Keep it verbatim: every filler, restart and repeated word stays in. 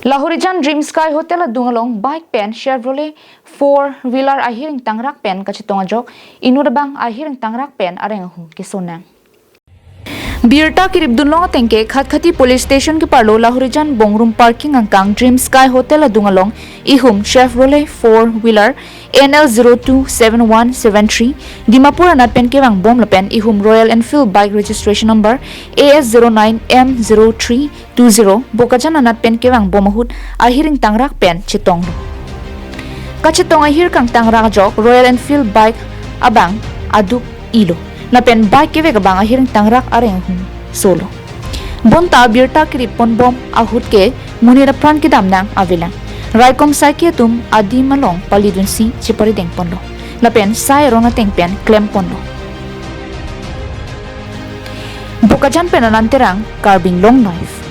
Lahorijan Dream Sky Hotel adung along bike pen Chevrolet four wheeler ahir ingtangrak pen kachetong ajok inut abang ahir ingtangrak pen areng ahum kesonang. Birta kirip dunlong atengke Khatkhati Police Station keparlo Lahorijan Bongroom Parking angkang Dream Sky Hotel adung along ihum Chevrolet four wheeler N L zero two seven one seven three Dimapur anat pen kevang bom lapen ihum Royal Enfield bike registration number A S zero nine M zero three two zero Bokajan anat pen kevang bom ahut ahir ingtangrak pen chetonglo. Kachetong ahir kangtangrak ajok Royal Enfield bike abang aduk ilo. Lapen bike kevek abang ahir ingtangrak areng ahum solo. Bonta birta kirip ponbom ahut ke monit apran kedam nang avelang. Raikom saiki atum adim along palidunsi cheparideng ponlo. Lapen sai aron ateng pen klem ponlo. Bokajan pen Anand Terang, Karbi Anglong Live.